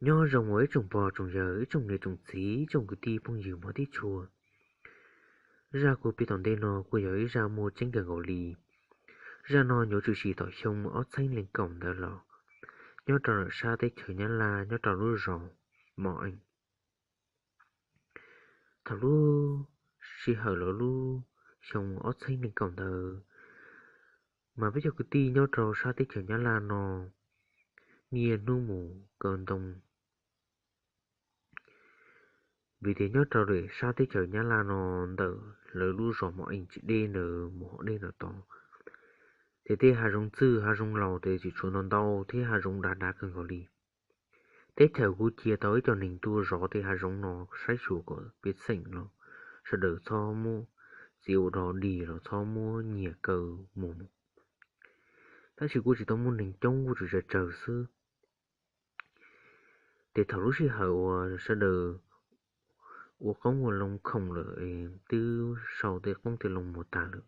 Nyob zoo ua ib tsoom pog tsoom yawg, ib tsoom niam tsoom txiv, ib tsoom kwv tij phooj ywg mog tib tshua. Zaj kuv piav tom ntej no kuj yog ib zaj muaj tseeb kawg nkaus li. Zaj no nyuam qhuav tshwm sim thaum xyoo ob txhiab nees nkaum ntawd los, nyob rau ntawm sab teb chaws Nyab Laj nyob rau lub zos Mos Ees. Thaum lub sij hawm los lub xyoo ob txhiab nees nkaum ntawd, mas peb cov kwv tij nyob rau sab teb chaws Nyab Laj no niaj hnub mus kaw ntoo. Vim tias nyob rau sab teb chaws Nyab Laj no ntawm lawv lub zos Mos Ees tsis deb ntawd mus hov deb ntawd tod, ces tej hav zoov txwj hav zoov laus ces tseem tshuav ntau ntau thiab hav zoov dav dav kawg nkaus li. Teb chaws kuj cia tau ib co neeg tuaj zov tej hav zoov no saib xyuas kom pej xeem los sawv daws txhob muab txiv ua dog dig los txhob muab nyiag kaw mus mus. Tab sis kuj tsis tau muaj neeg coob, kuj tsuas tsawg tsawg xwb. Ces thaum lub sij hawm uas sawv daws ua qoob ua loo khoom lawm, twb sau tej qoob tej loo mus tag lawm,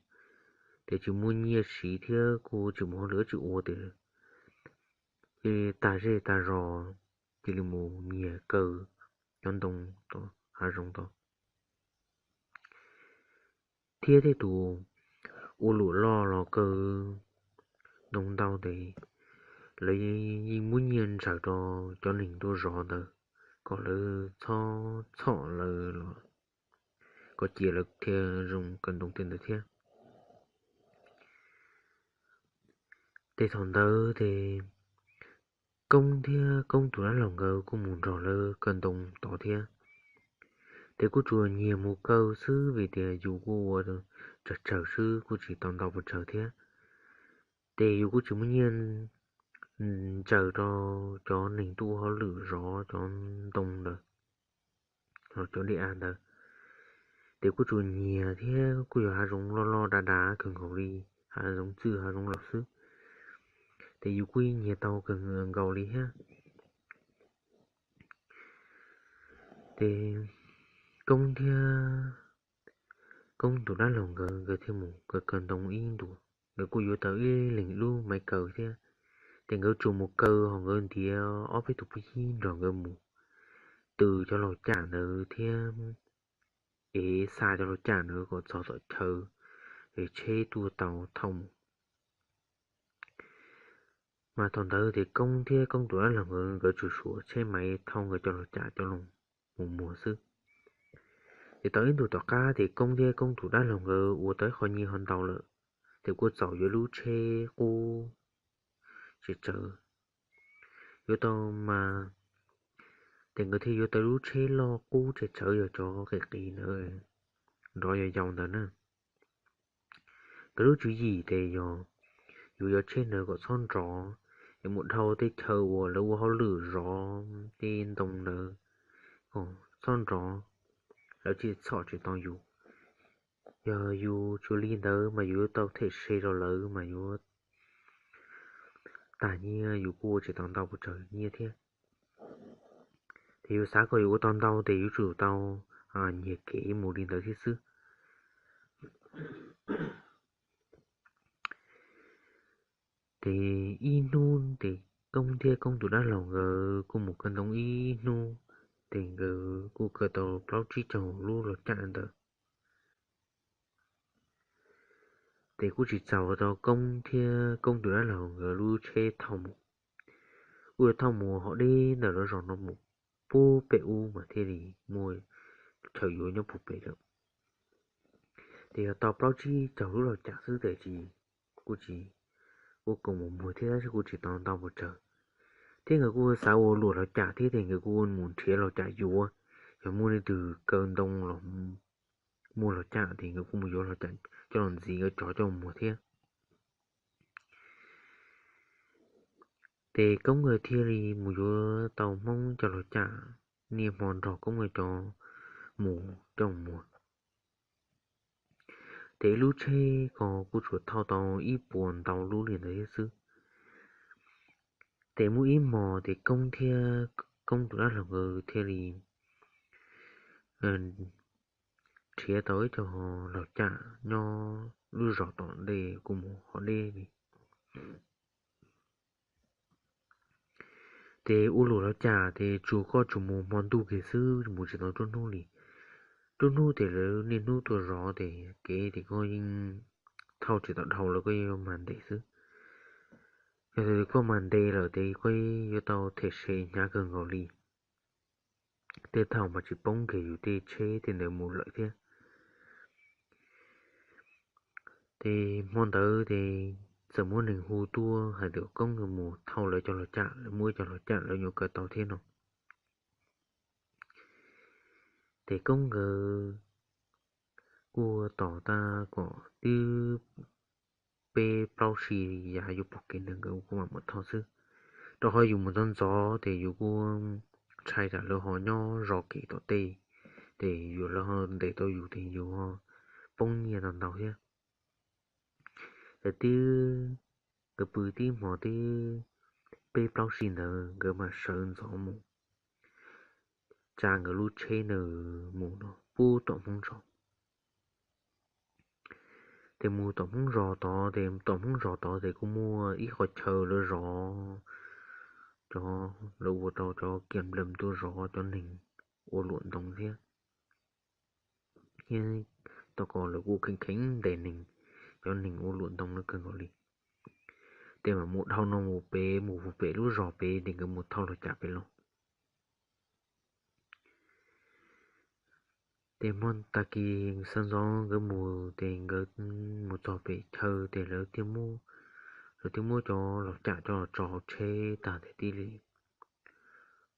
ces tsis muaj nyiaj siv thiab kuj tsis muaj hauj lwm tsis ua tias, ces tag zej tag zos cia li mus nyiag kaw cov ntoo tod hav zoov tod. Thiab tej tus ua luam loj los kaw ntoo ntau tes lawv yeej muab nyiaj ntsaws rau cov neeg tuaj zov ntawd kom lawv txhob txhom lawv los kom cia lawv thiaj zoo kaw ntoo tej ntawd thiab. Ces thaum ntawd ces Koob thiab Koob tus dab laug nkawd kuj mus nrog lawv kaw ntoo tod thiab. Ces kuj tsuas nyiag mus kaw xwb vim tias yus kuj ua tsawg tsawg xwb kuj tsis tau ntau pes tsawg thiab. Ces yus kuj tsis muaj nyiaj ntsaws rau cov neeg tuaj ua hauj lwm zov cov ntoo ntawd, cov dej av ntawd. Ces kuj tsuas nyiag thiab kuj yog hav zoov loj loj dav dav kawg nkaus li, hav zoov txwj hav zoov laus xwb. Ces yus kuj nyiag tau kawg nkaus li thiab. Ces Koob thiab Koob tus dab laug nkawd, nkawd thiaj mus kaw kaw ntoo ib ntus, nkawd kuj yuav tau ib leeg lub maiv kaw thiab. Ces nkawd tsuas mus kaw ho nkawd ntiav ob peb tus phooj ywg nrog nkawd mus tws cov laug cam ntawd thiab ev xa cov laug cam ntawd kom txog tom chaw es tsheb tuaj tau thauj mus. Mas thaum ntawd ces Koob thiab Koob tus dab laug nkawd, nkawd tsuas suav tsheb maiv thauj nkawd cov laug cam coj los mus muag xwb. Ces tau ib ntus tom qab ces Koob thiab Koob tus dab laug nkawd ua tau ib qho nyiaj ho ntau lawm, ces kuj txaus yuav lub tsheb qub tsawv tsawv. Yuav tau mas, ces nkawd thiaj yuav tau lub tsheb loj qub tsawv tsawv yog cov qis qis ntawd, nrov yau yau ntawd na. Nkawd lub tswv yim ces yog yuav cov tsheb ntawd kom txhob nrov, es mus dhau tej chaw uas lawv ua hauj lwm zov tej ntoo ntawd kom txhob nrov, lawv thiaj txhom tsis tau yus. Yog yus tsuas li ntawd mas yus yuav tau them se rau lawv mas yuav tag nyiaj, yus kuj ua tsis tau ntau pes tsawg nyiaj thiab. Ces yus xav kom yus ua tau ntau ces yuav tsum tau nyiag kev mus li ntawd thiab xwb. Ces ib hnub ces Koob thiab Koob tus dab laug nkawd kuj mus kaw ntoo ib hnub, ces nkawd kuj kaw tau plaub tsib caug lub laug cam ntawd. Ces kuj tsis txaus tau Koob thiab Koob tus dab laug nkawd lub tsheb thauj mus. Kuj yuav thauj mus hov deb ntawm lawv zos no mus puag pem ub mas thiaj li muaj chaw yuav nyob puag pem lawm. Ces yog tau plaub tsib caug lub laug cam xwb tes tsis, kuj tsis, kuj koom mus muag thiab tab sis kuj tsis tau ntau pes tsawg. Thiab nkawd kuj xav ua luam laug cam thiab ces nkawd kuj mus nrhiav laug cam yuav, yog muaj leej twg kaw ntoo los muaj laug cam ces nkawd kuj mus yuav laug cam coj los ntxiv nkawd cov coj mus muag thiab. Ces Koob nkawd thiaj li mus yuav tau Hmoob cov laug cam, niaj hmo nrog Koob nkawd cov mus coj mus muag. Ces ib lub tsheb ko kuj tsuas thauj tau ib puas ntau lub li ntawd thiab xwb. Ces muaj ib hmo ces Koob thiab Koob tus dab laug nkawd thiaj li nrhiav tau ib co laug cam nyob lub zos tom ntej kuj mus hov deb li. Ces ua luam los cas ces tsuas koj tsuas mus hmo ntuj kiag xwb, mus tsis tau nruab hnub li. Nruab hnub ces lawv niaj hnub tuaj zov ces kev ces koj yeej thauj tsis tau dhau lawm, koj yeej yuav mag ntes xwb. Yog tias koj mag ntes lawm ces koj yuav tau them se hnyav kawg nkaus li. Tej thaum mas tsis poob kiag yus tej tsheb tej ntawd mus lawm thiab. Ces hmo ntawd ces txawm muab neeg hu tuaj hais tias kom koob mus thauj lawv cov los cam, lawv muaj ib cov los cam lawv nyuam kaw tau thiab no. Ces koob nkawd kuj tos tab tom twb peb plaub si yav yuav pom kev ntawd nkawd kuj mam mus thauj xwb. Rau qhov yus mus ntxov ntxov ces yus kuj ntshai tsam lawv ho nyob zov kev tom tej, ces yus lawv ho ntes tau yus ces yus ho poob nyiaj ntau ntau thiab. Ces twb, nkawd pw tib hmo twb peb plaub si ntawd nkawd mam sawv ntxov mus, tsa nkawd lub tsheb ntawd mus no pub tom Hmoob zos. Ces mus tom Hmoob zos tod ces tom Hmoob zos tod ces kuj muaj ib qhov chaw lawv zov, cov lawv ua rau cov kiam nplam tuaj zov cov neeg ua luam ntoo thiab. Thiab tom ko lawv kuj kheev kheev ntes neeg, cov neeg ua luam ntoo no kawg nkaus li. Ces mam mus dhau no mus pem, mus pem lub zos pem ces nkawd mus thauj los cam pem los. Ces hmo tag kis sawv ntxov nkawd mus ces nkawd mus txog pem chaw ces lawv thiaj muab, lawv thiaj muab cov los cam coj los tso hauv tsheb tag tib li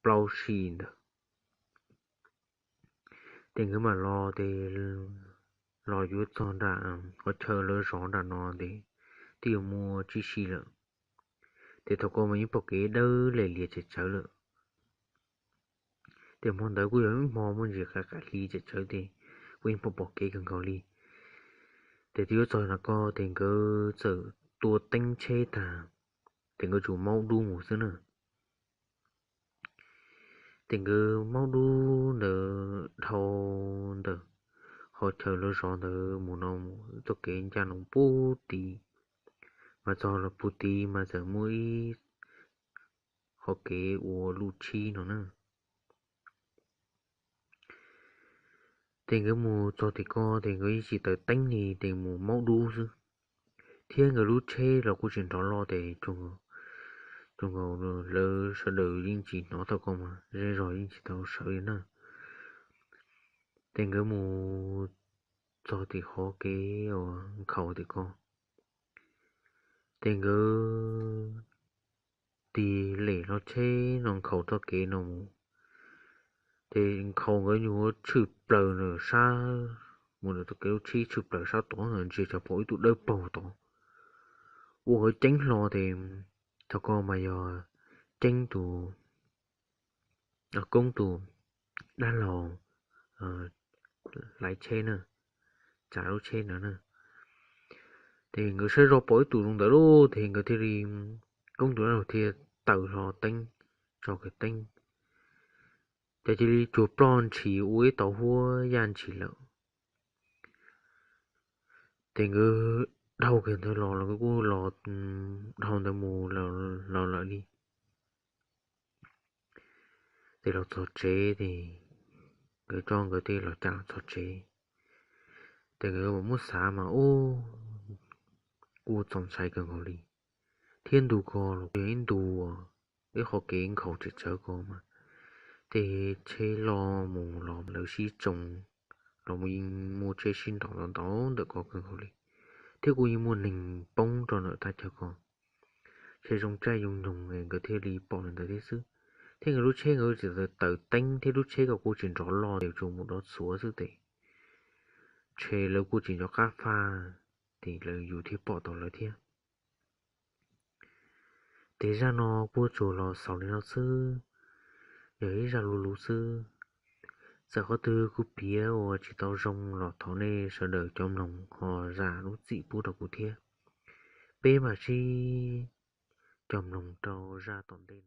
plaub si ntawd. Ces nkawd mam los ces los yuav txog nram qhov chaw lawv zov nram no ces twb yuav muaj tsib si lawm. Ces thaum ko mas yeej pom kev dawb lias lias tsawv tsawv lawm. Ces hmo ntawd kuj yog ib hmo muaj ntsis qaim qaim hli tsawv tsawv ces kuj yeej pom pom kev kawg nkaus li. Ces twb yuav txog nram ko ces nkawd txawm tua teeb tsheb tag, ces nkawd tsuas maub dub mus xwb na. Ces nkawd maub dub ntawd dhau ntawm qhov chaw lawv zov ntawd mus no mus txoj kev ncaj no pub tid, mas txog los pub tid mas txawm muaj ib qhov kev ua luj tshib no na. Ces nkawd mus txog tim ko ces nkawd yeej tsis taws teeb li ces mus maub dub xwb. Thiab nkawd lub tsheb los kuj tsis nrov loj ces tsuas nkaus lawv sawv daws yeej tsis hnov tau ko mas zej zog yeej tsis tau sawv li na. Ces nkawd mus txog tim qhov kev uas nkhaus tim ko, ces nkawd tig lem hlo tsheb no nkhaus txoj kev no mus. Ces nkhaus nkawd nyuag tshwm plaws na sab, mus ntawm txoj kev lub tshib tshwm plaws sab tod ntsia tso pom ib tug dawb paug tod. Ua nkawd ceeb hlo ces thaum ko mas yog Ceeb tus, Koob tus dab laug laiv tsheb na, tsav lub tsheb ntawd na. Ces nkawd saib zoj pom ib tug zoo ntawd lauj ces nkawd thiaj li, Koob tus dab laug thiaj taws hlo teeb, tso kiag teeb, ces cia li cuag ploj ntshis ua ib tauv huab yaj ntshis lawm. Ces nkawd dhau kiag ntawd los los nkawd kuj los dhau ntawd mus los lawm li. Ces los txog tsev ces nkawd coj nkawd tej los cam los txog tsev, ces nkawd mam muab xav mas ub, kuj txaus ntshai kawg nkaus li. Thiab ntu ko los yog ib ntu ib qho kev nkhaus tsawv tsawv ko mas, tej tsheb loj mus los lawv sib tsoo, los yeej muaj tsheb sib ntaus ntau ntau ntawm ko kawg nkaus li. Thiab kuj yeej muaj neeg poob rau ntawm thaj chaw ko. Ces zoo caij zoo nyoog nkawd thiaj li pom li ntawd thiab xwb. Thiab nkawd lub tsheb nkawd tsis taws teeb thiab lub tsheb ko kuj tsis nrov loj, tsuas mus dov txhuav xwb ces ntshe lawv kuj tsis nco qab faj, ces lawv yus thiaj pom tau lawv thiab. Ces zaj no kuj tsuas los xaus li no xwb, yog ib zaj luv luv xwb. Txawm qhov twg kuv piav ua tsis tau zoo los thov nej sawv daws cov mloog ho zam lub txim pub rau kuv thiab. Peb mam sib cog mloog rau zaj tom ntej.